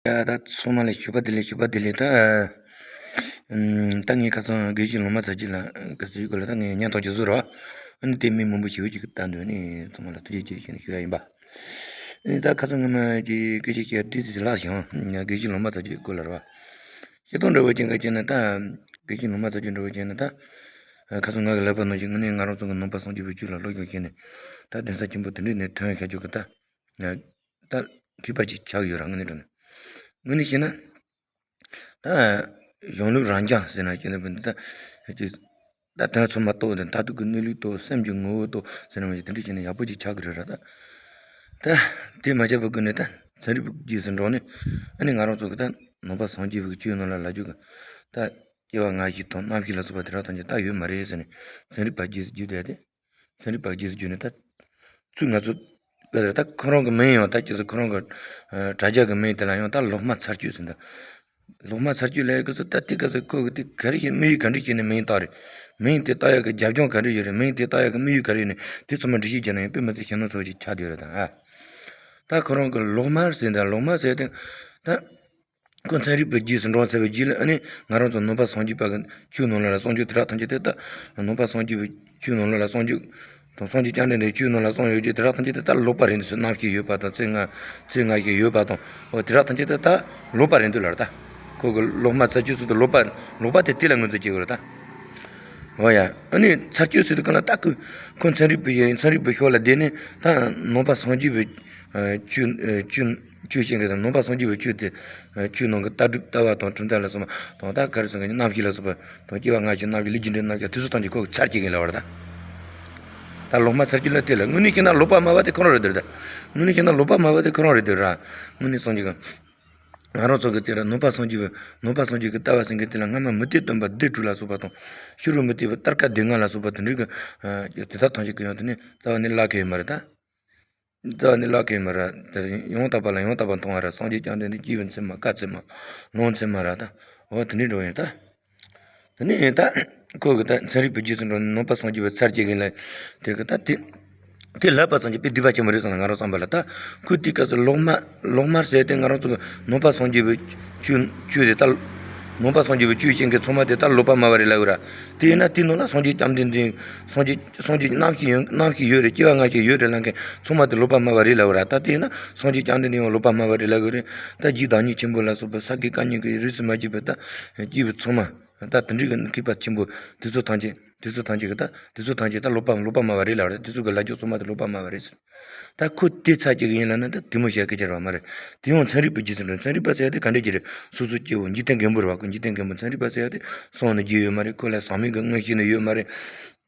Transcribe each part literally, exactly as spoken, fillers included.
ཡ་ད་ཚང་མ་ལ་ཞུ་བ་བདེ་ལེགས། ཞུ་བ་བདེ་ལེགས། ད་ཨ་ད་ངས་ཁ་སང་དགེ་བཤེས་ལོ་མ་ཚ་གྱི་ལ་ག་ཚོད་ཡོད་ག་ལ་ད་ངས་བརྙན་ཐུང་ཅིག་བཟོས་ར། ཨ་ནི་དེ་མི་མང་པོ་ཞེ་པོ་ཅིག་གིས་ལྟ་འདོད་ནི་ཚང་མ་ལ་ཐུགས་རྗེ་ཆེ་ཞུ་ནས་ཞུ་ཡ་ཡིན་པ། ཨ་ནི་ད་ཁ་སང་ངོ་མ་ཅིག་སྐད་ཆ་བཤད་དུས་ཚོད་ལྷག་བྱུང་། དགེ་བཤེས་ལོ་མ་ཚ་གྱི་སྐོར་ལ་ར་བ། སྤྱིར་བཏང་འདྲ་བོ་ཅན་ག་ཅན་ན་ད་དགེ་བཤེས་ལོ་མ་ཚ་གྱི་འདྲ་བོ་ཅན་ན་ད་ཁ་སང་ང་གི་ལབ་པ་ནང་བཞིན་དངོས་གནས་ང་རང་ཚོ་གི་ནང་པ་སངས་རྒྱས་པའི་ཆོས་ལ་སློབ་སྦྱོང་བྱས་ནས་ད་གདན་ས་ཆེན་པོ་དེ་འདྲའི་ནས་ཐོན་ཤར་རྒྱུ་གི་ད། ད་མཁས་པ་ཅིག་ཆགས་ཡོད་ར། དངོས་གནས་དྲང་གནས་དངོས་གནས་བཤད་ན་ད་གཞུང་ལུགས་རང་རྐྱ་ཟེར་ན་སྐྱེ་ན་བུ་འདི་ད་ཅིག་ད་དོན་ཚང་མ་རྟོགས་ཏེ་མཐར་ཐུག་གི་གནས་ལུགས་རྟོགས། སེམས་ཀྱི་ངོ་བོ་རྟོགས་ཟེར་ན་མ་ཞིག་དེ་འདྲ་བྱས་ན་ཡག་པོ་ཅིག་ཆགས་ཀྱི་རེད་ར། ད་ད་དེ་མ་ཆགས་པའི་སྒོ་ནས་ད་ཚན་རིག་པའི་རྗེས་སུ་འབྲངས་ནས་ཨ་ནི་ང་རང་ཚོ་གི་ད་ནང་པ་སངས་རྒྱས་པའི་ཆོས་ནང་ལ་ལབ་རྒྱུ་གི་ད་སྐྱེ་བ་སྔ་ཕྱི་དང་རྣམ་ཤེས་ལ་སོགས་པ་དེ་དག་ཐམས་ཅད་ད་ཡོད་མ་རེད་ཟེར་ནས་ཚན་རིག་པ་རྗེས་སུ་བརྒྱུད་བསྡད་དེ། ཚན་རིག་པ་རྗེས་སུ་བརྒྱུད་ནས་ད་ཚུར་ང་ཚོ་ད་ཁོ་རང་གི་མིང་ཡང་ད་ཁྱེད་ཚོ་ཁོ་རང་གི་དྲ་རྒྱ་གི་མིང་དེ་ལ་ཡང་ད་ལོག་སྨྲ་ཚར་གཅོད་ཟེར་འདུག་ལོག་སྨྲ་ཚར་གཅོད་ལབ་ཡག་གི་ཚོ་ད་དེ་ག་ཚོད་ཁོ་གི་དེ་ག་རེ་བྱས་དམིགས་ཡུལ་ག་འདྲ་བྱས་ནས་མིང་བཏགས་རེད། མིང་དེ་བཏགས་ཡག་གི་རྒྱབ་ལྗོངས་ག་འདྲ་ཡོད་རེད། མིང་དེ་བཏགས་ཡག་གི་དམིགས་ཡུལ་ག་རེ་ཡོད་ནས་དེ་ཚང་མ་འགྲེལ་བཤད་བརྒྱབ་ན་ཡང་དཔེ་མི་སྲིད་ཞེད་སྣང་ཚ་བོ་ཅིག་ཆགས་བསྡད་ཡོད་རེད་ད། ཨ་ད་ཁོ་རང་གི་ལོག་སྨྲ་ཟེར་འདུག་ལོག་སྨྲ་ཟེར་དེ་ད། ཁོ་ཚན་རིག་པའི་རྗེས་སུ་འབྲངས་ཚར་བའི་རྗེས་ལ་ཨ་ནི་ང་རང་ཚོ་ནང་པ་སངས་རྒྱས་པ་གི་ཆོས་ནང་ལ་གསུང་རྒྱུ་དེ་དག་ཐམས་ཅད་དེ་ད་ནང་པ་སངས་རྒྱས་པའི་ཆོས་ནང་ལ་གསུང་རྒྱུ་དང་སངས་རྒྱས་བཅོམ་ལྡན་འདས་ཆོས་ནང་ལ་གསུངས་ཡོད་རྒྱུ་དེ་དག་ཐམས་ཅད་དེ་ད་ལོག་པ་རེད་འདུག་ཟེར། རྣམ་ཤེས་ཡོད་པ་དང་ཚེ་སྔ་ཚེ་སྔ་ཤོས་ཡོད་པ་དང་འོ་དེ་དག་ཐམས་ཅད་དེ་ད་ལོག་པ་རེད་འདུག་ལབ་རེད་ད། ཁོ་གི་ལོག་སྨྲ་ཚར་གཅོད་ཟེར་དུས་ལོག་པ་ལོག་པ་དེ་དེ་ལ་ངོས་འཛིན་བྱེད་དགོས་རེད་ད། འོ་ཡ་ཨ་ནི་ཚར་གཅོད་ཟེར་དུས་གང་ལ་ད་ཁོ་ཁོ་ཚན་རིག་པའི་ཚན་རིག་པའི་ཕྱོགས་ལ་བསྡད་ནས་ད་ནང་པ་སངས་རྒྱས་པའི་ཆོས་ཆོས། ཆོས་བཤད་མཁན་དང་ནང་པ་སངས་རྒྱས་པའི་ཆོས་དེ། ཆོས་ནང་གི་ལྟ་གྲུབ་ལྟ་བ་དང་གྲུབ་མཐའ་ལ་སོགས་པ་དང་ད་ག་རེ་ཟེར་མཁན་རྣམ་བཤད་ལ་སོགས་པ་དང་སྐྱེ་བ་སྔ་ཕྱི་རྣམ་བཤད་ལས་རྒྱུ་འབྲས་རྣམ་བཤད་དེ་ཚོ་ཐམས་ཅད་ཁོ་གི་ཚར་གཅོད་མཁན་ལབ་པ་རེད་ད། ད་ལོག་སྨྲ་ཚར་གཅོད་ལབ་དེ་ལ་དངོས་གནས་བཤད་ན་ལོག་པ་སྨྲ་བ་དེ་ཁོ་རང་རེད་འདུག་ར། དངོས་གནས་བཤད་ན་ལོག་པ་སྨྲ་བ་དེ་ཁོ་རང་རེད་འདུག་ར། དངོས་གནས་སངས་རྒྱས་གི་ང་རང་ཚོ་གི་དེ་ར་ནང་པ་སངས་རྒྱས་པའི་ནང་པ་སངས་རྒྱས་ཀྱི་ལྟ་བ་ཟེར་མཁན་དེ་ལ་སྔ་མ་མུ་སྟེགས་སྟོན་པ་སྡེ་དྲུག་ལ་སོགས་པ་དང་ཕྱི་རོལ་མུ་སྟེགས་པའི་གཏར་ཁ་སྡེ་ལྔ་ལ་སོགས་པ་དེ་འདྲའི་གི་དེ་དག་ཐམས་ཅད་ཀྱི་ཡང་དེ་ནས་རྩ་བ་ནས་བརླག་གི་ཡོད་མ་རེད་ད། རྩ་བ་ནས་བརླག་གི་མ་རེད། དེ་ཡང་དག་པ་ལ་ཡང་དག་པར་མཐོང་བ་རེད། སངས་རྒྱས་བཅོམ་ལྡན་འདས་སྐྱེས་བུ་མཚན་མ་བཀའ་མཚན་མ་ལུང་མཚན་མ་རེད་ད། འོ་དེ་འདྲའི་འགྲོ་ཡིན་ད། དེ་ནས་ད་ཁོ་གི་ད་ཚན་རིག་པའི་རྗེས་སུ་འགྲོ་ནས་ནང་པ་སངས་རྒྱས་པའི་ཚར་གཅོད་མཁན་ལ་དེ་གི་ད་དེ་དེ་ལབ་པ་ཙམ་གྱིས་དཔེ་སྡིག་པ་ཆེན་པོ་རེད་བསམ་ན་ང་རང་བསམ་པ་ལ་ད་ཁོས་དེ་སྐབས་སུ་ལོག་སྨྲ་ལོག་སྨྲ་ཟེར་ཏེ་ང་རང་ཚོ་གི་ནང་པ་སངས་རྒྱས་པའི་ཆོས་ཆོས་དེ་ད་ནང་པ་སངས་རྒྱས་པའི་ཆོས་བཤད་མཁན་ཚང་མ་དེ་ད་ལོག་པ་སྨྲ་བ་རེད་ལབ་ཀྱི་ར། དེ་ཡིན་ན་དེའི་ནང་ལ་སངས་རྒྱས་བཅོམ་ལྡན་འདས་སངས་རྒྱས་སངས་རྒྱས་རྣམ་ཤེས་ཡོད་རྣམ་ཤེས་ཡོད་རེད། སྐྱེ་བ་སྔ་ཕྱི་ཡོད་རེད་ལབ་མཁན་ཚང་མ་དེ་ལོག་པ་སྨྲ་བ་རེད་ལབ་ཀྱི་ར། ད་དེ་ཡིན་ན་སངས་རྒྱས་བཅོམ་ལྡན་འདས་ཡང་ལོག་པ་སྨྲ་བ་རེད་ལབ་ཀྱི་རེད། ད་རྗེ་བདག་ཉིད་ཆེན་པོ་ལ་སོགས་པ་ས་དགེ་བཀའ་རྙིང་གི་རིས་སུ་མ་ཆད་པའི་ད་སྐྱེས་བུ་ཚང་མ་ད་དེ་འདྲའི་གི་མཁས་པ་ཆེན་པོ་དེ་ཚོ་ཐམས་ཅད་དེ་ཚོ་ཐམས་ཅད་ཀྱི་ད་དེ་ཚོ་ཐམས་ཅད་ད་ལོག་པ་ལོག་པ་སྨྲ་བ་རེད་ལབ་རེད། དེ་ཚོ་གི་ལབ་རྒྱུ་ཚང་མ་དེ་ལོག་པ་སྨྲ་བ་རེད་ཟེར། ད་ཁོ་དེ་ཚར་གཅོད་ཀྱི་ཡིན་ལབ་ན་ད་གད་མོ་བཤད་སྐད་ཆ་རེད་པ་མ་རེད། དེ་ཡང་ཚན་རིག་པའི་རྗེས་སུ་འགྲོ། ཚན་རིག་པ་ཟེར་ཡ་དེ་ག་འདྲ་ཅིག་རེད། སོ་སོ་སྐྱེ་བོ་འཇིག་རྟེན་མགོན་པོ་རེད་པ། ཁོ་འཇིག་རྟེན་མགོན་པོ། ཚན་རིག་པ་ཟེར་ཡ་དེ་གསུང་ནས་རྒྱུ་ཡོད་མ་རེད། ཁོ་ལ་ཟག་མེད་ཀྱི་མངོན་ཤེས་ནི་ཡོད་མ་རེད།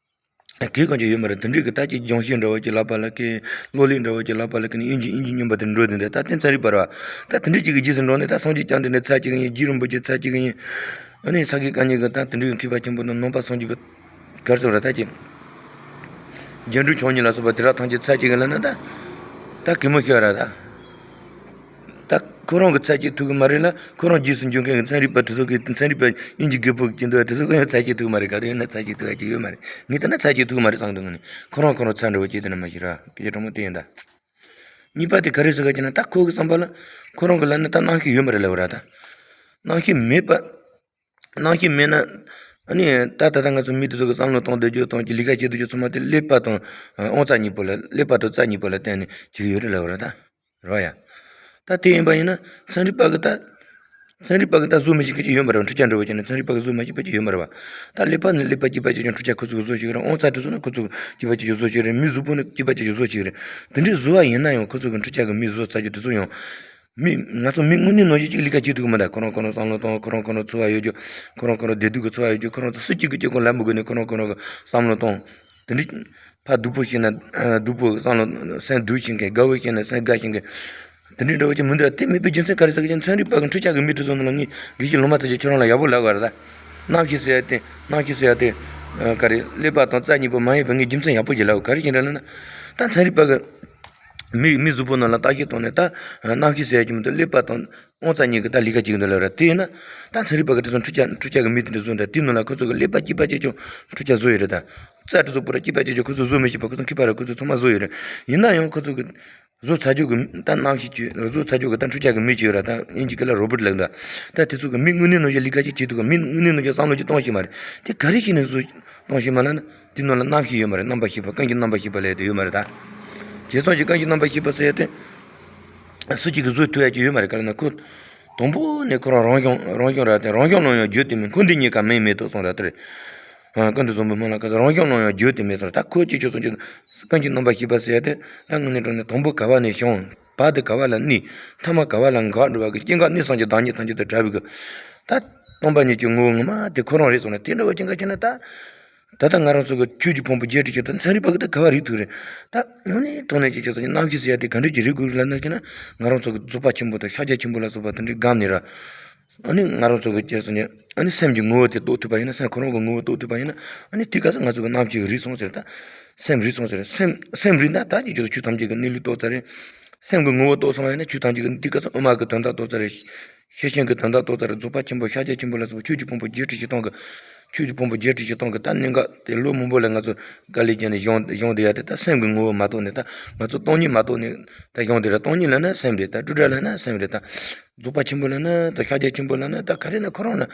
གལ་གང་ཅི་ཡོད་མ་རེད། དེ་འདྲའི་གི་ད་ཅིག་སྦྱོང་བྱེད་འདྲ་བོ་ཅིག་ལབ་པ་ལ་ཀི། གློག་ཀླད་འདྲ་བོ་ཅིག་ལབ་པ་ལ་ཀི་ནི་དབྱིན་ཇི་དབྱིན་ཇི་སྨྱོན་པ་དེ་འགྲོ་དེ་འདྲ་ད་དེ་ཚན་རིག་པ་རེད་པ། ད་དེ་འདྲའི་ཅིག་གི་རྗེས་སུ་འགྲོ་ནས་ད་སངས་རྒྱས་བཅོམ་ལྡན་འདས་ཚར་གཅོད་ཀྱི་ཡིན། རྗེ་རིན་པོ་ཆེ་ཚར་གཅོད་ཀྱི་ཡིན། ཨ་ནི་ས་དགེ་བཀའ་རྙིང་གི་ད་དེ་འདྲའི་མཁས་པ་ཆེན་པོ་དང་ནང་པ་སངས་རྒྱས་པའི་གར་སོགས་ར་ད་ཅིག་རྒྱན་དྲུག་མཆོག་གཉིས་ལ་སོགས་པ་དེ་དག་ཐམས་ཅད་ཚར་གཅོད་ཀྱི་ལབ་ན་ད་ད་གད་མོ་ཤོར་ར་ད། ད་ཁོ་རང་གི་ཚར་གཅོད་ཐུབ་ཀྱི་མ་རེད་ལ། ཁོ་རང་རྗེས་སུ་འཇུག་མཁན་གྱི་ཚན་རིག་པ་དེ་ཚོ་གིས་ཚན་རིག་པ་དབྱིན་ཇི་རྒད་པོ་གི་འདུག་དེ་ཚོ་གིས་ཡང་ཚར་གཅོད་ཐུབ་ཀྱི་མ་རེད། ག་དུས་ཡིན་ན་ཚར་གཅོད་ཐུབ་ཀྱི་ཡོད་མ་རེད། ངས་ལྟ་ན་ཚར་གཅོད་ཐུབ་ཀྱི་མ་རེད་བསམ་འདུག་ངས་ནི་ཁོ་རང་ཁོ་རང་ཚར་འདྲ་བོ་གཅོད་དེ་ན་མ་ཤེས་ར། སྐད་ཆ་དྲང་མོ་དེ་ཡིན་ད། གཉིས་པ་དེ་ག་རེ་ཟེར་ག་ཅེ་ན་ད་ཁོ་གི་བསམ་པ་ལ་ཁོ་རང་གི་ལབ་ན་ད་རྣམ་ཤེས་ཡོད་མ་རེད་ལབ་ར་ད། རྣམ་ཤེས་མེད་པ། རྣམ་ཤེས་མེད་ན། ཨ་ནི་ད་ད་ལྟ་ང་ཚོ་མི་དེ་ཚོ་གི་བསམ་བློ་གཏོང་སྡོད་རྒྱུ་དང་གི་ལས་ཀ་བྱེད་སྡོད་རྒྱུ་ཚང་མ་དེ་ཀླད་པ་དང་དབང་རྩ་གཉིས་པོ་ལ་ཀླད་པ་དང་རྩ་གཉིས་པོ་ལ་བརྟེན་ནས་བྱེད་ཀྱི་ཡོད་རེད་ལབ་ར་ད། རེད་བ་ཡ། ད་དེ་ཡིན་པ་ཡིན་ན་ཚན་རིག་པ་གི་ད། ཚན་རིག་པ་གི་ད་བཟོ་མི་ཤེས་མཁན་ཅིག་ཡོད་མ་རེད། འཕྲུལ་ཆས་འདྲ་བོ་བྱས་ན་ཚན་རིག་པ་གི་བཟོ་མ་ཤེས་པ་ཅིག་ཡོད་མ་རེད་བ། ད་ཀླད་པ་ནི་ཀླད་པ་གཅིག་པ་གཅིག་རྐྱང་འཕྲུལ་ཆས་ཁོ་ཚོ་གི་བཟོ་ཤེས་ཀྱི་རེད། དབང་རྩ་དེ་ཚོ་ནི་ཁོ་ཚོ་གཅིག་པ་གཅིག་བཟོ་ཤེས་ཀྱི་རེད། མི་གཟུགས་པོ་ནི་གཅིག་པ་གཅིག་བཟོ་ཤེས་ཀྱི་རེད། དེ་འདྲའི་བཟོ་བ་ཡིན་ན་ཡང་ཁོ་ཚོ་གི་འཕྲུལ་ཆས་གི་མི་བཟོ་ཚར་རྒྱུ་དེ་ཚོ་ཡང་། མི་ང་ཚོ་མི་དངོས་གནས་ནང་བཞིན་གཅིག་ལས་ཀ་བྱེད་ཐུབ་ཀྱི་མི་འདུག་ཁོ་རང་ཁོ་རང་བསམ་བློ་གཏོང་། ཁོ་རང་ཁོ་རང་འཚོ་བ་ཡོད་རྒྱུ། ཁོ་རང་ཁོ་རང་བདེ་སྡུག་གི་འཚོ་བ་ཡོད་རྒྱུ། ཁོ་རང་ཚོ་སུ་གཅིག་གིས་གཅིག་ཁོ་ལབ་མི་དགོས་ནས་ཁོ་རང་ཁོ་རང་གི་བསམ་བློ་གཏོང་། དེ་འདྲའི་ཕར་སྡུག་པོ་ཤེས་ན་སྡུག་པོ་བསམ་བློ་སེམས་སྡུག་ཤེས་མཁན། དགའ་བོ་ཤེས་ན་སེམས་དགའ་ཤེས་མཁན། དེ་འདྲའི་འདྲ་བོ་ཅིག་མི་འདུག་དེ་མེད་པའི་རྒྱུ་མཚན་ག་རེ་ཟེར་གྱི་ཚན་རིག་པ་གི་འཕྲུལ་ཆས་གི་མི་དེ་ཚོ་ནང་ལ་ངས་དགེ་བཤེས་ལོ་མ་ཚ་གཅིག་ཁྱོད་རང་ལ་ཡག་པོ་ལབ་པ་རེད་ད། རྣམ་ཤེས་ཟེར་ཡ་དེ་རྣམ་ཤེས་ཟེར་ཡ་དེ་ག་རེ་ཀླད་པ་དང་རྩ་གཉིས་པོ་མ་ཡིན་པ་ངས་རྒྱུ་མཚན་ཡག་པོ་ཅིག་ལབ། ག་རེ་ཡིན་ར་ལབ་ན། ད་ཚན་རིག་པ་གི་མི་མི་གཟུགས་པོ་ནང་ལ་བརྟག་ཞིབ་བཏང་ནས་ད་རྣམ་ཤེས་ཟེར་ཡ་ཅིག་མི་འདུག་ཀླད་པ་དང་དབང་རྩ་གཉིས་ཀྱི་ད་ལས་ཀ་བྱེད་ཀྱི་འདུག་ལབ་ར། དེ་ཡིན་ན་ད་ཚན་རིག་པ་གི་དེ་ཚོ་འཕྲུལ་ཆས་འཕྲུལ་ཆས་གི་མི་དེ་འདྲ་བཟོ་འདྲ་དེའི་ནང་ལ་ཁོ་ཚོ་གི་ཀླད་པ་གཅིག་པ་གཅིག་རྐྱང་འཕྲུལ་ཆས་བཟོ་ཡོད་རེད་ད། རྩ་དེ་ཚོ་པུ་ར་གཅིག་པ་གཅིག་རྐྱང་ཁོ་ཚོ་བཟོ་མི་ཤེས་པ། ཁོ་ཚོ་མཁས་པ་རེད། ཁོ་ཚོ་ཚང་མ་བཟོ་ཡོད་རེད། ཡིན་ན་ཡང་ཁོ་ཚོ་གི་ བཟོ་ཚར་རྒྱུ་གི་ད་རྣམ་ཤེས་ཅིག་བཟོ་ཚར་རྒྱུ་གི་ད་འཕྲུལ་ཆས་ཀྱི་མི་ཅིག་ཡོད་ར། ད་དབྱིན་ཇི་སྐད་ལ་རོ་བོ་ཊི་ལབ་འདུག་ད་དེ་ཚོ་གི་མི་དངོས་གནས་ནང་བཞིན་ལས་ཀ་ཅིག་བྱེད་ཐུབ་གི། མི་དངོས་གནས་ནང་བཞིན་བསམ་བློ་ཅིག་གཏོང་ཤེས་མ་རེད། དེ་ག་རེ་བྱས་ནས་བཟོ་གཏོང་ཤེས་མ་ལབ་ན། དེ་ནང་ལ་རྣམ་ཤེས་ཡོད་མ་རེད། རྣམ་པར་ཤེས་པ། རྐང་གི་རྣམ་པར་ཤེས་པ་ལབ་དེ་ཡོད་མ་རེད་ད། བྱས་ཙང་ཅིག་རྐང་གི་རྣམ་པར་ཤེས་པ་ཟེར་ཡ་དེ་སུ་གཅིག་གིས་བཟོ་ཐུབ་ཡ་ཅིག་ཡོད་མ་རེད། ག་རེ་ན་ཁོ་དང་པོ་ནས་ཁོ་རང་རང་སྐྱོང་རང་སྐྱོང་ར། དེ་རང་སྐྱོང་ལ་ཡང་རྒྱུ་དེ་མིན། འཁོན་འདས་གཉིས་ཀ་མིང་མེད་དོ་གསུངས་ར། དེ་རེད། ཀུན་ཏུ་བཟང་པོའི་སྨོན་ལམ་སྐབས་སུ་རང་སྐྱོང་ལ་ཡང་རྒྱུ་དེ་མེད་ཟེར། ད་ཁོ་ཅིག་ཁྱོད་ཚོ་ཅིག་རྐང་གི་རྣམ་པར་ཤེས་པ་ཟེར་ཡ་དེ་ད་དངོས་གནས་དྲང་གནས་དང་པོ་ག་བ་ནས་བྱུང་། བར་དུ་ག་བ་ལ་གནས། ཐ་མ་ག་བ་ལ་འགག་འགྲོ་བ་གི་སྐྱེ་འགག་གནས་སངས་རྒྱས་བདག་ཉིད་ཐམས་ཅད་དང་བྲལ་བའི་གི་ད་སྟོང་པ་ཉིད་ཀྱི་ངོ་བོ་ངོ་མ་དེ་ཁོ་རང་རེད་གསུངས་ན། དེ་འདྲ་བ་ཅན་ག་ཁྱེད་ན་ད། ད་ལྟ་ང་རང་ཚོ་གི་ཆོས་ཀྱི་ཕུང་པོ་བརྒྱད་ཁྲི་བཞི་སྟོང་ཚན་རིག་པ་གི་ད་ག་བ་རིག་ཐུབ་རེད། ད་དངོས་གནས་དྲང་གནས་ཀྱི་ཆོས་ཚོ་རྣམ་ཤེས་ཟེར་ཡ་དེ་ག་འདྲ་ཅིག་རིག་དགོས་རེད་ལབ་ན་ཁྱེད་ན་ང་རང་ཚོ་གི་རྫོགས་པ་ཆེན་པོ་དང་ཤཱཀྱ་ཆེན་པོ་ལ་སོགས་པ་དེ་འདྲའི་སྒང་ནས་ར། ཨ་ནི་ང་རང་ཚོ་གི་ཅེས་སོ་ནས་ཨ་ནི་སེམས་ཀྱི་ངོ་བོ་དེ་རྟོགས་ཐུབ་པ་ཡིན་ན། སེམས་ཁོ་རང་གི་ངོ་བོ་རྟོགས་ཐུབ་པ་ཡིན་ན། ཨ་ནི་དེ་ག་ཚོད་ང་ཚོ་གི་རྣམ་ཤེས་རིག་སོང་ཟེར། ད་སེམས་རིག་སོང་ཟེར། སེམས་སེམས་རིག་ན་ད་ཀྱི་ཆོས་ཚོ་ཆོས་ཐམས་ཅད་ཀྱི་གནས་ལུགས་རྟོགས་ཚར་རེད། སེམས་ཀྱི་ངོ་བོ་རྟོགས་སོང་བ་ཡིན་ན་ཆོས་ཐམས་ཅད་ཀྱི་དེ་ག་ཚོད་དབུ་མ་གི་དོན་དག་རྟོགས་ཚར་རེད། ཤེར་ཕྱིན་གྱི་དོན་དག་རྟོགས་ཚར་རེད། རྫོགས་པ་ཆེན་པོ་ཤཱཀྱ་ཆེན་པོ་ལ་སོགས་པ་ཆོས་ཀྱི་ཕུང་པོ་བརྒྱད་ཁྲི་བཞི་སྟོང་གི་ཆོས་ཀྱི་ཕུང་པོ་བརྒྱད་ཁྲི་བཞི་སྟོང་གི་ད་གནད་འགག་དེ་ལོ་མང་པོ་ལ་ང་ཚོ་དཀའ་ལས་བརྒྱབ་ནས་སྦྱོང་སྦྱོང་བསྡད་ཡ་དེ་ད་སེམས་ཀྱི་ངོ་བོ་མ་རྟོགས་ནས། ད་ང་ཚོ་སྟོང་ཉིད་མ་རྟོགས་ནས་ད་སྦྱོང་བསྡད་ར། སྟོང་ཉིད་ལབ་ན་སེམས་རེད། ད་སྤྲོས་བྲལ་ལབ་ན་སེམས་རེད། ད་རྫོགས་པ་ཆེན་པོ་ལབ་ན་ད་ཤཱཀྱ་ཆེན་པོ་ལབ་ན་ད་ག་རེ་ན་ཁོ་རང་ལ་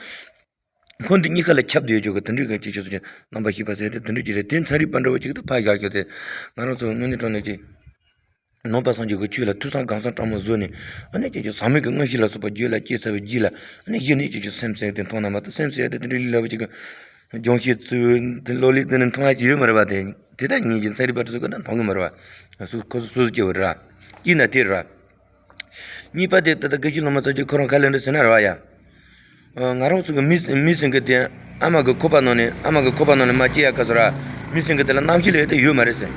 འཁོར་འདས་གཉིས་ཀ་ལ་ཁྱབ་བསྡད་ཡོད་ཀྱི་དེ་འདྲའི་གི་ཅིག་ཆོས་ཚོ་ཅིག་རྣམ་པར་ཤེས་པ་ཟེར་དེ་དེ་འདྲའི་ཅིག་རེད། དེ་ཚན་རིག་པ་འདྲ་བོ་ཅིག་ད་ཕར་བཞག་རྒྱུ་དེ་ང་རང་ཚོ་དངོས་གནས་དྲང་གནས་ཀྱི། ནང་པ་སངས་རྒྱས་ཀྱི་ཆོས་ལ་ཐོས་བསམ་སྒོམ་གསུམ་དྲང་མོ་བཟོས་ནས། ཨ་ནི་ཅིག་ཅིག་ཟག་མེད་ཀྱི་མངོན་ཤེས་ལ་སོགས་པ་རྒྱུད་ལ་སྐྱེས་ཚར་བའི་རྗེས་ལ། ཨ་ནི་གཞི་ནས་ཅིག་ཅིག་སེམས་ཟེར་དེ་མཐོང་ན་མ་གཏོགས། སེམས་ཟེར་དེ་དེ་འདྲའི་ལས་སླ་བོ་ཅིག་གི་སྦྱོང་བྱེད་ཚུལ་དེ་ལོ་ལེགས་དེ་ནི་མཐོང་ཡ་ཅིག་ཡོད་མ་རེད་པ། དེ་དེ་ད་ངེད་ཀྱི་ཚན་རིག་པ་དེ་ཚོ་གི་ད་མཐོང་གི་མ་རེད་པ། སུ་ཁོ་ཚོ་སོ་སོ་སྐྱེ་བོ་རེད་པ། སྐྱེས་ན་དེ་རེད་པ། གཉིས་པ་དེ་ད་ལྟ་དགེ་བཤེས་སློབ་མ་ཚོ་གིས་ཁོ་རང་ག་ལེ་འདྲ་ཟེར་ན་རེད་པ་ཡ། ཨ། ང་རང་ཚོ་གི་མི་མི་སེམས་ཀྱི་དེ་ཨ་མ་གི་ཁོག་པ་ནང་ནས། ཨ་མ་གི་ཁོག་པ་ནང་ནས་མར་སྐྱེ་ཡ་སྐབས་སུ་ར། མི་སེམས་ཀྱི་དེ་ལ་རྣམ་ཤེས་ལབ་ཡ་དེ་ཡོད་མ་རེད་ཟེར།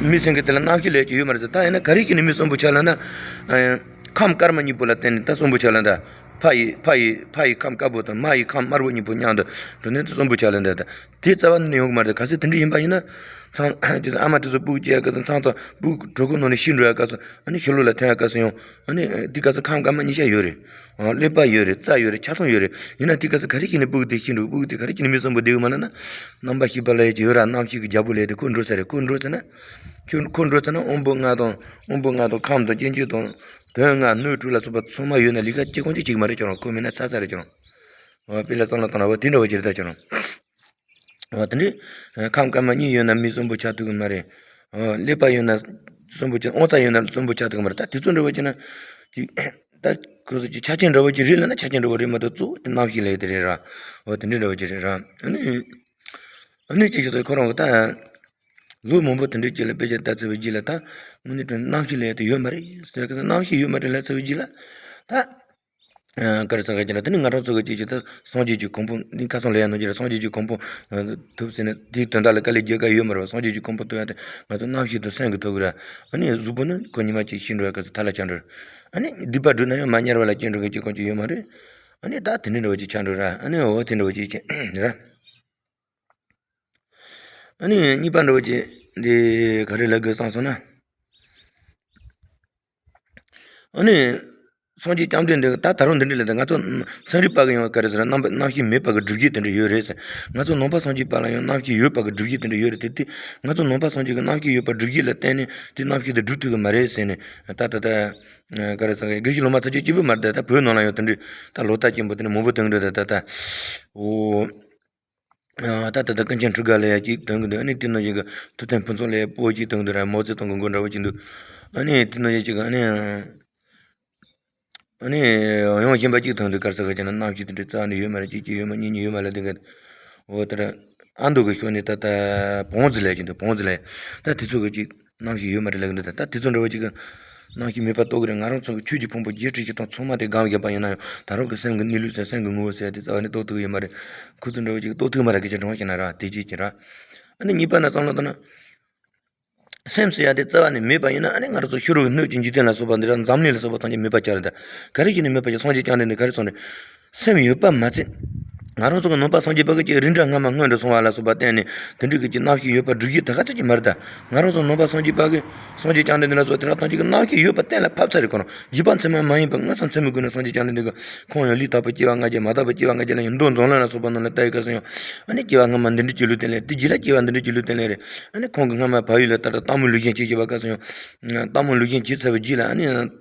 མི་སེམས་ཀྱི་དེ་ལ་རྣམ་ཤེས་ལབ་ཡ་ཅིག་ཡོད་མ་རེད་ཟེར། ད་ཡིན་ན་ག་རེ་བྱས་ནས་མི་གསོན་པོ་ཆགས་ལབ་ན། ཨ། ཁམས་དཀར་དམར་གཉིས་པོ་ལ་བརྟེན་ནས་ད་གསོན་པོ་ཆགས་ལབ་ད། ཕ་ཡི་ཕ་ཡི་ཕ་ཡི་ཁམས་དཀར་པོ་དང་མ་ཡི་ཁམས་དམར་པོ་གཉིས་པོ་མཉམ་དུ་གྲུབ་ནས་ད་གསོན་པོ་ཆགས་ལབ་ད། དེ་རྩ་བ་ནས་ཡོང་གི་མ་རེད། གལ་སྲིད་དེ་འདྲ་ཡིན་པ་ཡིན་ན། ཚང་དེ་ཨ་མ་དེ་ཚོ་སྤུ་གུ་སྐྱེ་ཡ་སྐབས་སུ་མཚམས་མཚམས་སྤུ་གུ་གྲོད་ཁོག་ནང་ནས་ཤི་འགྲོ་ཡ་སྐབས་སུ། ཨ་ནི་ཕྱི་ལོགས་ལ་ཐོན་ཡ་སྐབས་སུ་ཡང་། ཨ་ནི་དེ་སྐབས་སུ་ཁམས་དཀར་དམར་གཉིས་ཆ་ཡོད་རེད། ཨ། ཀླད་པ་ཡོད་རེད། རྩ་ཡོད་རེད། ཆ་ཚང་ཡོད་རེད། ཡིན་ན་དེ་སྐབས་སུ་ག་རེ་བྱས་ནས་སྤུ་གུ་དེ་ཤི་འགྲོ། སྤུ་གུ་དེ་ག་རེ་བྱས་ནས་མི་གསོན་པོ་བསྡད་ཡོད་མ་ལབ་ན། རྣམ་པར་ཤེས་པ་ལབ་ཡ་ཅིག་ཡོད་ར། རྣམ་ཤེས་ཀྱི་རྒྱལ་པོ་ལབ་ཡ་དེ་ཁོ་འགྲོ་ཚར་རེད། ཁོ་འགྲོ་ཚར་ན། ཁྱོད་ཁོ་འགྲོ་ཚར་ན་དབང་པོ་ལྔ་དང་། དབང་པོ་ལྔ་དང་ཁམས་དང་སྐྱེ་མཆེད་དང་། དོན་ལྔ་སྣོད་དྲུག་ལ་སོགས་པ་ཚང་མ་ཡོད་ན་ལས་ཀ་ཅི་གང་ཅི་བྱེད་ཀྱི་མ་རེད་ཁྱོད་རང་། ཁོ་མེད་ན་ཚར་ཚར་རེད་ཁྱོད་རང་། འོ། དཔེ་ལ་བསམ་བློ་བཏང་ན་འོ་དེ་འདྲ་བ་ཅིག་རེད་ད་ཁྱོད་རང་། འོ། དེ་འདྲའི་ཁམས་དཀར་དམར་གཉིས་ཡོད་ན་མི་གསོན་པོ་ཆགས་ཐུབ་ཀྱི་མ་རེད། འོ། ཀླད་པ་ཡོད་ན་གསོན་པོ་ཆགས། དབང་རྩ་ཡོད་ན་གསོན་པོ་ཆགས་ཐུབ་ཀྱི་མ་རེད། ད་དེ་ཚོ་འདྲ་བ་ཅིག་ན་ཅིག་ད་ཁོ་ཚོ་ཅིག་ཆ་རྐྱེན་འདྲ་བ་ཅིག་རེད་ལབ་ན་ཆ་རྐྱེན་འདྲ་བ་རེད་མ་གཏོགས། གཙོ་བོ་དེ་རྣམ་ཤེས་ལབ་ཡ་དེ་རེད་ར། འོ། དེ་འདྲའི་འདྲ་བ་ཅིག་རེད་ར། ཨ་ནི། ཨ་ནི་ཅིག་བྱས་ཙང་ཁོ་རང་གི་ད། ལོ་མང་པོ་དེ་འདྲའི་རྗེས་ལ་དཔེ་ཆ་ལྟ་ཚར་བའི་རྗེས་ལ། ད་དངོས་གནས་དྲང་གནས་རྣམ་ཤེས་ལབ་ཡ་དེ་ཡོད་མ་རེད་ཟེར་གི། རྣམ་ཤེས་ཡོད་མ་རེད་ལབ་ཚར་བའི་རྗེས་ལ། ད། ཨ། ག་རེ་ཟེར་ག་ཅེ་ན། དེ་ནི་ང་རང་ཚོ་གི་ཅིག་ཅིག་ད་སངས་རྒྱས་ཀྱི་གོ་འཕང་། འདི་ཁ་སང་ལབ་ཡ་ནང་བཞིན་རེད། སངས་རྒྱས་ཀྱི་གོ་འཕང་ཐོབ་ཟེར་ནས་དེའི་དོན་དག་ལ་དཀའ་ལས་རྒྱག་ག་ཡོད་མ་རེད་པ། སངས་རྒྱས་ཀྱི་གོ་འཕང་ཐོབ་ཡ་དེ་ང་ཚོ་རྣམ་ཤེས་དང་སེམས་ཀྱིས་ཐོབ་གི་རེད། ཨ་ནི་གཟུགས་པོ་ནི་ཁོ་ཉི་མ་གཅིག་ཤི་འགྲོ་ཡ་སྐབས་སུ་ཐར་ལ་ཆགས་འགྲོ་རེད། ཨ་ནི་སྡིག་པ་བསྒྲུབས་ན་ཡང་མ་ཉར་བ་ལ་སྐྱེ་འགྲོ་མཁན་གྱི་ཁོང་ཅིག་ཡོད་མ་རེད། ཨ་ནི་ད་དེ་འདྲ་འདྲ་བོ་ཅིག་ཆགས་འགྲོ་ར། ཨ་ནི་འོ་དེ་འདྲ་བོ་ཅིག་བྱས་ར། ཨ་ནི་གཉིས་པ་འདྲ་བོ་ཅིག་འདི་ག་རེ་ལབ་དགོས་བསམ་སོང་ན། ཨ་ནི་སངས་རྒྱས་བཅོམ་ལྡན་འདས་ཀྱིས་ད་ད་རུང་འདི་འདྲ་ལབ་ད། ང་ཚོ་ཚན་རིག་པ་གིས་ཡང་ག་རེ་ཟེར་ན། རྣམ་པ་རྣམ་ཤེས་མེད་པ་གི་སྒྲུབ་བྱེད་དེ་འདྲ་ཡོད་རེད་ཟེར། ང་ཚོ་ནང་པ་སངས་རྒྱས་པ་ལ་ཡང་རྣམ་ཤེས་ཡོད་པ་གི་སྒྲུབ་བྱེད་དེ་འདྲ་ཡོད་རེད་དེ། དེ་ང་ཚོ་ནང་པ་སངས་རྒྱས་ཀྱིས་རྣམ་ཤེས་ཡོད་པ་སྒྲུབ་བྱེད་ལ་བརྟེན་ནས་དེ་རྣམ་ཤེས་དེ་སྒྲུབ་ཐུབ་ཀྱི་མ་རེད་ཟེར་ནས། ད་ད་ད་ག་རེ་ཟེར། དགེ་བཤེས་སློབ་མ་ཚོ་གཅིག་གཅིག་པུ་མ་རེད། ད་ད་བོད་ནང་ལ་ཡང་དེ་འདྲའི་ད་ལོ་ལྟར་ཆེན་པོ་དེ་འདྲ་མང་པོ་ཐོན་གྱི་འདུག་ད་ད་ད། འོ། ཨ། ད་ད་ད་ཀུན་མཁྱེན་ཁྲི་ག་ལབ་ཡ་གཅིག་ཐོན་གྱི་འདུག་ཨ་ནི་དེ་ནང་བཞིན་གྱི་ཐུབ་བསྟན་ཕུན་ཚོགས་ལབ་ཡ་སྤོ་གཅིག་ཐོན་གྱི་འདུག་ར། མའོ་ཙེ་ཏུང་གི་མགོ་འདྲ་བོ་གཅིག་འདུག་ཨ་ནི་དེ་ནང་བཞིན་གཅིག་གི་ཨ་ནི། ཨ་ནི་ཡང་གཞན་པ་གཅིག་ཐོན་འདུག་ག་རེ་ཟེར་ག་ཅེ་ན། རྣམ་ཤེས་དེ་འདྲ་རྩ་ནས་ཡོད་མ་རེད། གཅིག་གཅིག་ཡོད་མ། གཉིས་གཉིས་ཡོད་མ་ལབ་དེ་ག། འོ་དེ་འདྲ། ཨ་མདོ་གི་ཕྱོགས་ནས་ད་ད་བོང་རྫི་ལབ་ཀྱི་འདུག་བོང་རྫི་ལབ་ཡ། ད་དེ་ཚོ་གི་ཅིག་རྣམ་ཤེས་ཡོད་མ་རེད་ལབ་ཀྱི་འདུག་ད་ད་དེ་ཚོ་འདྲ་བོ་ཅིག་གི་རྣམ་ཤེས་མེད་པ་རྟོགས་ཀྱི་རེད། ང་རང་ཚོ་གི་ཆོས་ཀྱི་ཕུང་པོ་བརྒྱད་ཁྲི་བཞི་སྟོང་ཚང་མ་དེ་སྒང་བཞག་པ་ཡིན་ན་ཡང་། ད་རུང་གི་སེམས་ཀྱི་གནས་ལུགས་ཟེར། སེམས་ཀྱི་ངོ་བོ་ཟེར་ཡ་དེ་རྩ་བ་ནས་རྟོགས་ཐུབ་ཀྱི་ཡོད་མ་རེད། ཁོ་ཚོ་འདྲ་བོ་ཅིག་རྟོགས་ཐུབ་ཀྱི་མ་རེད། སྐད་ཆ་དྲང་བ་བཤད་ན་ར། དེ་གཅིག་བྱས་ར། ཨ་ནི་གཉིས་པ་ནས་བསམ་བློ་བཏང་ན། སེམས་ཟེར་ཡ་དེ་རྩ་བ་ནས་མེད་པ་ཡིན་ན། ཨ་ནི་ང་རང་ཚོ་ཕྱི་རོལ་གྱི་སྣོད་ཀྱི་འཇིག་རྟེན་ལ་སོགས་པ་འདི་ར། འཛམ་གླིང་ལ་སོགས་པ་ཐམས་ཅད་མེད་པ་ཆགས་རེད་ད། ག་རེ་བྱས་ནས་མེད་པ་ཆགས། སངས་རྒྱས་བཅོམ་ལྡན་འདས་ག་རེ་གསུངས་རེད། སེམས་ཡོད་པ་མ་ཚད། ང་རང་ཚོ་གི་ནང་པ་སངས་རྒྱས་པ་གི་ཅིག་རིགས་འདྲ་སྔ་མ་སྔོན་དུ་སོང་བ་ལ་སོགས་པ་བརྟེན་ནས་དེ་འདྲ་གི་ཅིག་རྣམ་ཤེས་ཡོད་པ་སྒྲུབ་བྱེད་ད་ག་ཚོད་ཅིག་མ་རེད་ད། ང་རང་ཚོ་ནང་པ་སངས་རྒྱས་པ་གི་སངས་རྒྱས་བཅོམ་ལྡན་འདས་ལ་སོགས་པ་དེ་དག་ཐམས་ཅད་ཀྱི་རྣམ་ཤེས་ཡོད་པ་གཏན་ལ་ཕབ་ཚར་རེད། ཁོ་རང་རྗེས་དཔག་འཚལ་མ་མ་ཡིན་པ་མངོན་སུམ་ཚུལ་མིན་སྒོ་ནས་སངས་རྒྱས་བཅོམ་ལྡན་འདས་ཀྱིས་ཁོང་ཡང་ལུས་དག་པའི་སྐྱེ་བ་ལྔ་བརྒྱ། མ་དག་པའི་སྐྱེ་བ་ལྔ་བརྒྱ་ལ་ཡང་མདོ་མཛངས་བླུན་ལ་སོགས་པ་རྣམས་ལ་ལྟ་བའི་སྐབས་སུ་ཡང་། ཨ་ནི་སྐྱེ་བ་སྔ་མ་འདི་འདྲ་ཅིག་ལུས་རྟེན་ལེན། དེ་རྗེས་ལ་སྐྱེ་བ་འདི་འདྲ་ཅིག་ལུས་རྟེན་ལེན་རེད། ཨ་ནི་ཁོང་གིས་སྔ་མ་བག་ཡོད་ལ་ལྟར་དུ་སྟག་མོ་ལུས་རྒྱན་བྱེད་ཅེས་པ་སྐབས་སུ་ཡང་། སྟག་མོ་ལུས་རྒྱན་བྱེད་ཚར་བའི་རྗེས་ལ་ཨ་ནི།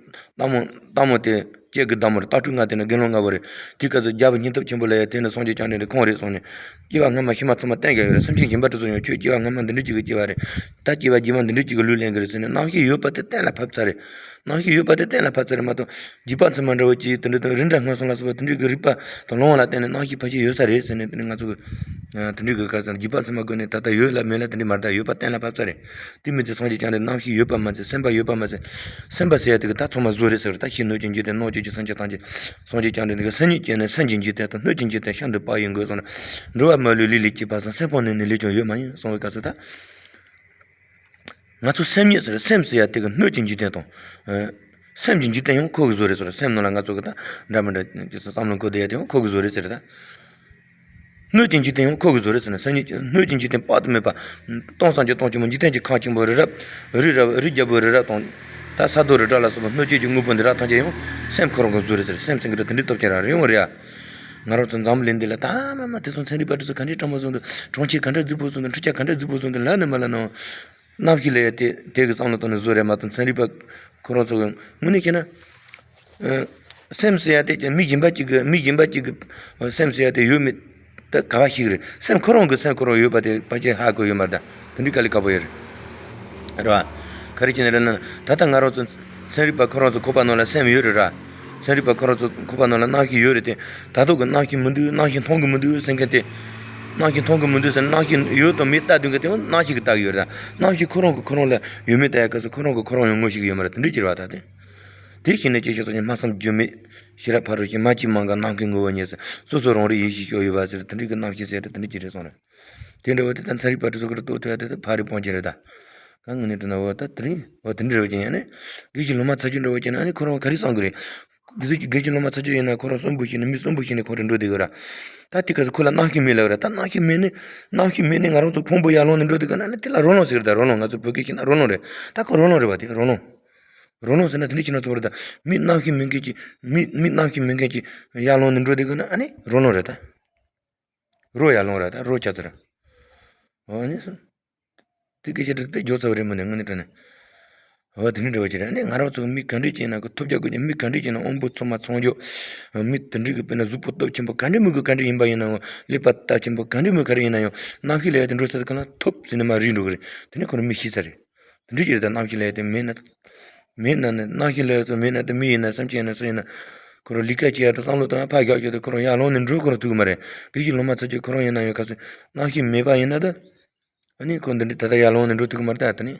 སྟག་མོ་སྟག་མོ་དེ་སྐྱེ་དགུའི་བདག་མོ་རེད། སྟག་ཕྲུག་ལྔ་དེ་ནི་དགེ་སློང་ལྔ་པོ་རེད། དེའི་སྐབས་སུ་རྒྱལ་པོ་སྙིང་སྟོབས་ཆེན་པོ་ལ་ཡང་དེ་ནི་སངས་རྒྱས་བཅོམ་ལྡན་འདས་ཁོང་རེད་གསུངས་ནས། སྐྱེ་བ་སྔ་མ་ཤི་མ་ཚང་མ་གཏན་འཁེལ་ཡོད་རེད། སེམས་ཅན་སྦྱིན་པ་དེ་ཚོ་ཡང་ཁྱོད་སྐྱེ་བ་སྔ་མ་འདི་འདྲ་ཅིག་གི་སྐྱེ་བ་རེད། ད་སྐྱེ་བ་རྗེས་མ་འདི་འདྲ་ཅིག་གི་ལུས་ལེན་གི་རེད་ཟེར་ནས་རྣམ་ཤེས་ཡོད་པ་དེ་གཏན་ལ་ཕབ་ཚར་རེད། རྣམ་ཤེས་ཡོད་པ་དེ་གཏན་ལ་ཕབ་ཚར་རེད་མ་གཏོགས། རྗེས་དཔག་འཚལ་མ་འདྲ་བོ་ཅིག་དེ་འདྲ་དང་རིགས་འདྲ་སྔོན་སོང་ལ་སོགས་པ་དེ་འདྲའི་གི་རིགས་པ་དང་ལོང་བ་ལ་བརྟེན་ནས་རྣམ་ཤེས་ཕལ་ཆེར་ཡོད་ས་རེད་ཟེར་ནས་དེ་འདྲ་ང་ཚོ་གི། དེ་འདྲའི་གི་ག་ས་རྗེས་དཔག་འཚལ་མ་དགོས་ནས་ད་ལྟ་ཡོད་ལ་མེད་ལ་དེ་འདྲ་མ་རེད། ད་ཡོད་པ་གཏན་ལ་ཕབ་ཚར་རེད། དེ་མི་ཚེ་སངས་རྒྱས་བཅོམ་ལྡན་འདས་རྣམ་ཤེས་ཡོད་པ་མ་ཚད་སེམས་པ་ཡོད་པ་མ་ཚད། སེམས་པ་ཟེར་ཡ་དེ་གི་ད་ཚང་མ་གཟུགས་རེད་ཟེར། ད་ཕྱིའི་སྣོད་ཀྱི་འཇིག་རྟེན་ནང་བཅུད་ཀྱི་སེམས་ཅན་ཐམས་ཅད་སངས་རྒྱས་བཅོམ་ལྡན་འདས་གི་སེམས་ཉིད་ཅན་ནི་སེམས་ཀྱི་འཇིག་རྟེན་དང་སྣོད་ཀྱི་འཇིག་རྟེན་ཤིན་ཏུ་བག་ཡོད་འགོད་གསུངས་ནས། འགྲོ་བ་མ་ལུས་ལས་ལས་སྐྱེས་པ་སང་། སེམས་ཕམ་ནས་ནི་ལས་ཀྱང་ཡོད་མ་ཡིན་གསུངས་པའི་སྐབས་སུ་ད། ང་ཚོ་སེམས་ཉིད་ཟེར་སེམས་ཟེར་ཡ་དེ་གི་སྣོད་ཀྱི་འཇིག་རྟེན་དང་། ཨ། སེམས་ཀྱི་འཇིག་རྟེན་ཡང་ཁོ་གི་བཟོ་རེད་ཟེར། སེམས་ནང་ལ་ང་ཚོ་གི་ད་འདྲ་མི་འདྲ་བསམ་བློ་འཁོར་བསྡད་ཡ་དེ་ཡང་ཁོ་གི་བཟོ་རེད་ཟེར་ད། སྣོད་ཀྱི་འཇིག་རྟེན་ཡང་ཁོ་གི་བཟོ་རེད་ཟེར་ན། སེམས་ཉིད་སྣོད་ཀྱི་འཇིག་རྟེན་དཔག་ཏུ་མེད་པ། སྟོང་སངས་རྒྱས་སྟོང་ཆེན་པོ་འཇིག་རྟེན་གྱི་ཁམས་ཆེན་པོ་རི་རབ། རི་རབ་རི་རྒྱལ་པོའི་རི་རབ་དང་། ད་ས་རྡོ་རི་བྲག་ལ་སོགས་པ་སྣོད་བཅུད་ཀྱི་དངོས་པོ་འདི་དག་ཐམས་ཅད་ཡང་སེམས་ཁོ་རང་གི་བཟོ་རེད་ཟེར། སེམས་ཟེར་གི་འདི་འདི་སྟོབས་ཆེན་རང་རེད་ཡོང་རེད་ཡ། ང་རང་ཚོ་འཛམ་བུ་གླིང་འདི་ལ་ད་མ་མ་དེ་ཚོ་ཚན་རིག་པ་དེ་ཚོ་ག་འདྲའི་སྤྲང་པོ་བཟོ་འདུག་གྲོང་ཁྱེར་ག་འདྲ་རྫིག་པོ་བཟོ་འདུག་འཕྲུལ་ཆས་ག་འདྲ་རྫིག་པོ་བཟོ་འདུག་ལབ་ནས་མ་ལབ་ནའང་། རྣམ་ཤེས་ལབ་ཡ་དེ་དེ་གི་བསམ་བློ་བཏང་ནས་བཟོ་རེད་མ་གཏོགས་ཚན་རིག་པ་ཁོ་རང་ཚོ་གི་དངོས་གནས་བཤད་ན། ཨ། སེམས་ཟེར་ཡ་དེ་ཀྱང་མི་གཞན་པ་གཅིག་གི་མི་གཞན་པ་གཅིག་གི་སེམས་ཟེར་ཡ་དེ་ཡོད་མེད་ད་ག་བ་ཞིག་རེད། སེམས་ཁོ་རང་གི་སེམས་ཁོ་རང་ཡོད་པ་དེ་ཕལ་ཆེར་ཧ་གོ་ཡོད་མ་རེད་ད། དེ་འདྲའི་དཀའ་ལས་ཁག་པོ་ཡོད་རེད། རེད་བ། ག་རེ་བྱས་ནས་རེད་ན་ད་ལྟ་ང་རང་ཚོ་ཚན་རིག་པ་ཁོ་རང་ཚོ་ཁོག་པ་ནང་ལ་སེམས་ཡོད་རེད་ར། ཚན་རིག་པ་ཁོ་རང་ཚོ་ཁོག་པ་ནང་ལ་རྣམ་ཤེས་ཡོད་རེད་དེ། ད་དུང་གི་རྣམ་ཤེས་མི་འདུག་རྣམ་ཤེས་མཐོང་གི་མི་འདུག་ཟེར་མཁན་དེ། རྣམ་ཤེས་མཐོང་གི་མི་འདུག་ཟེར་རྣམ་ཤེས་ཡོད་དང་མེད་ལྟ་སྡོད་མཁན་དེ་ཡང་རྣམ་ཤེས་ཀྱིས་ལྟ་གི་ཡོད་རེད་ད། རྣམ་ཤེས་ཁོ་རང་གིས་ཁོ་རང་ལ་ཡོད་མེད་ལྟ་ཡ་སྐབས་སུ་ཁོ་རང་གིས་ཁོ་རང་ཡང་ངོ་ཤེས་ཀྱི་ཡོད་མ་རེད། དེ་འདྲ་ཅིག་རེད་བ་ད་དེ། དེ་ཤེས་ནས་ཅི་ཞིག་སོགས་ཀྱི་སྨྲ་བསམ་བརྗོད་མེད་ཤེས་རབ་ཕ་རོལ་ཕྱིན། སྨྲ་ལྕེ་མ་འགགས་ནམ་མཁའི་ངོ་བོ་ཉིད་ཟེར། སོ་སོ་རང་རིག་ཡེ་ཤེས་སྐྱོ་ཡོད་པ་ཟེར། དེ་འདྲ་གི་རྣམ་ཤེས་ཟེར་དེ་འདྲ་ཅིག་རེད་གསུངས་རེད། དེ་འདྲ་བ་དེ་ད་ཚན་རིག་པ་དེ་ཚོ་གི་རྟོགས་ཐུབ་ཡ་དེ་ད་ཕ་རི་སྤོང་རྒྱུ་རེད་ད། གང་ངོས་ནས་དྲན་ན་འོ་ད་དེ་རིང་འོ་དེ་འདྲ་རེད་བ་ཀྱང་ཡང་ནི། དགེ་བཤེས་ལོ་མ་ཚ་ཆུ་འདྲ་བ་ཀྱང་ན་ཨ་ནི་ཁོ་རང་ག་རེ་བསམ་གི་རེད། དགེ་བཤེས་དགེ་བཤེས་ལོ་མ་ཚ་ཆུ་ཡིན་ན་ཁོ་རང་གསོན་པོ་ཞིག་ནས་མི་གསོན་པོ་ཞིག་ནས་ཁོང་རེ་འགྲོ་བསྡད་གི་ར། ད་དེ་སྐབས་སུ་ཁོ་ལ་རྣམ་ཤེས་མེད་ལབ་ར། ད་རྣམ་ཤེས་མེད་ནི་རྣམ་ཤེས་མེད་ནི་ང་རང་ཚོ་ཕུང་པོ་ཡར་ལོང་ནས་འགྲོ་བསྡད་གི་ན་ནི་དེ་ལ་རོ་ལངས་ཟེར་གི་ར། ད་རོ་ལངས་ང་ཚོ་བོད་སྐད་བཤད་ན་རོ་ལངས་རེད། ད་ཁོ་རོ་ལངས་རེད་བ་དེ་རོ་ལངས། རོ་ལངས་ཟེར་ན་དེ་འདྲ་བྱས་ན་ཚོ་རེད་ད། མི་རྣམ་ཤེས་མེད་མཁན་གྱི་མི་མི་རྣམ་ཤེས་མེད་མཁན་གྱི་ཡར་ལོང་ནས་འགྲོ་བསྡད་གི་ན་ཨ་ནི་རོ་ལངས་རེད་ད། རོ་ཡར་ལོང་ར་ད་རོ་ཆ་ཚ་ར། འོ་ནི། དེ་སྐད་ཆ་དེ་དཔེ་འཇོག་ཚར་བ་རེད་མོ་ནས་དངོས་གནས་དྲང་གནས། འོ་དེ་འདྲ་འདྲ་བ་ཅིག་རེད། ཨ་ནི་ང་རང་ཚོ་མི་ག་འདྲས་ཅིག་ཡིན་ན་གི་ཐོབ་རྒྱག་དགོས་ཀྱི་མི་ག་འདྲས་ཅིག་ཡིན་ན་དབང་པོ་ཚང་མ་ཚང་རྒྱུ། མི་དེ་འདྲས་གི་དཔེར་ན་གཟུགས་པོ་སྟོབས་ཆེན་པོ་ག་འདྲས་མི་གི་ག་འདྲས་ཡིན་པ་ཡིན་ན་ཡང་ཀླད་པ་སྟོབས་ཆེན་པོ་ག་འདྲས་མི་ག་རེ་ཡིན་ན་ཡང་རྣམ་ཤེས་ལ་ཡ་དེ་འགྲོ་ས་དེ་ག་ལ་ཐོབ་ཟེར་ནས་མ་རིག་འགྲོ་གི་རེད། དེ་ནས་ཁོ་རང་མི་ཤི་ས་རེད། དེ་འདྲ་ཅིག་རེད་ད། རྣམ་ཤེས་ལ་ཡ་དེ་མེད་ན། མེད་ན་ནི་རྣམ་ཤེས་ལ་ཡ་ཚོ་མེད་ན་དེ་མི་ཡིན་ན་སེམས་ཅན་ཡིན་ན་སུ་ཡིན་ན། ཁོ་རང་ལས་ཀ་བྱེད་ཡ་དང་བསམ་བློ་བཏང་ཡ་ཕར་བཞག་རྒྱུ་དེ་ཁོ་རང་ཡར་ལོང་ནས་འགྲོ་ཁོ་རང་ཐུབ་ཀྱི་མ་རེད། དགེ་བཤེས་ལོ་མ་ཚ་ཆུ་ཁོ་རང་ཡིན་ན་ཡང་ག་ཚོད་རྣམ་ཤེས་མེད་པ་ཡིན་ན་ད། ཨ་ནི་ཁོ་འདི་འདྲ་ད་ལྟ་ཡར་ལོང་ནས་འགྲོ་ཐུབ་ཀྱི་མ་རེད་ད། ད་ནི།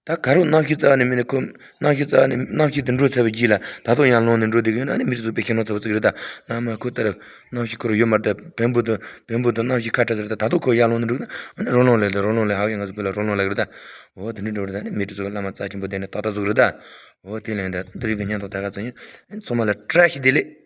ད་ག་རུ་རྣམ་ཤེས་རྩ་བ་ནས་མེད་ནས་ཁོ་རྣམ་ཤེས་རྩ་བ་ནས་རྣམ་ཤེས་དེ་འགྲོ་ཚར་བའི་རྗེས་ལ་ད་དུང་ཡར་ལོང་ནས་འགྲོ་བསྡད་ཀྱི་ཡོད་ན་ཨ་ནི་མི་རིགས་ཚོ་དཔེ་ཤེས་ན་ཚ་བ་ཚིག་རེད་ད། ན་མ་ཁོ་ལྟར་རྣམ་ཤེས་ཁོ་རང་ཡོད་མ་རེད་ད། བེམ་པོ་དང་བེམ་པོ་དང་རྣམ་ཤེས་ཁ་བྲལ་ཟེར་ད། ད་དུང་ཁོ་ཡར་ལོང་ནས་འགྲོ་ན་ཨ་ནི་རོ་ལངས་ལས་ད། རོ་ལངས་ལས་ཧ་ཡང་ང་ཚོ་བོད་ལ་རོ་ལངས་ལས་རེད་ད། འོ་དེ་འདྲ་འགྲོ་རེད་ད། ཨ་ནི་མི་རིགས་ཚོ་གི་བླ་མ་རྩ་ཆེན་པོ་དེ་ནས་ཏག་ཏག་ཟུག་རེད་ད། འོ་དེ་ལན་ད་འདི་རིགས་ཀྱི་སྙན་ཐོ་ད་ག་ཚོད་ཡིན། ཚང་མ་ལ་བཀྲ་ཤིས་བདེ་ལེགས།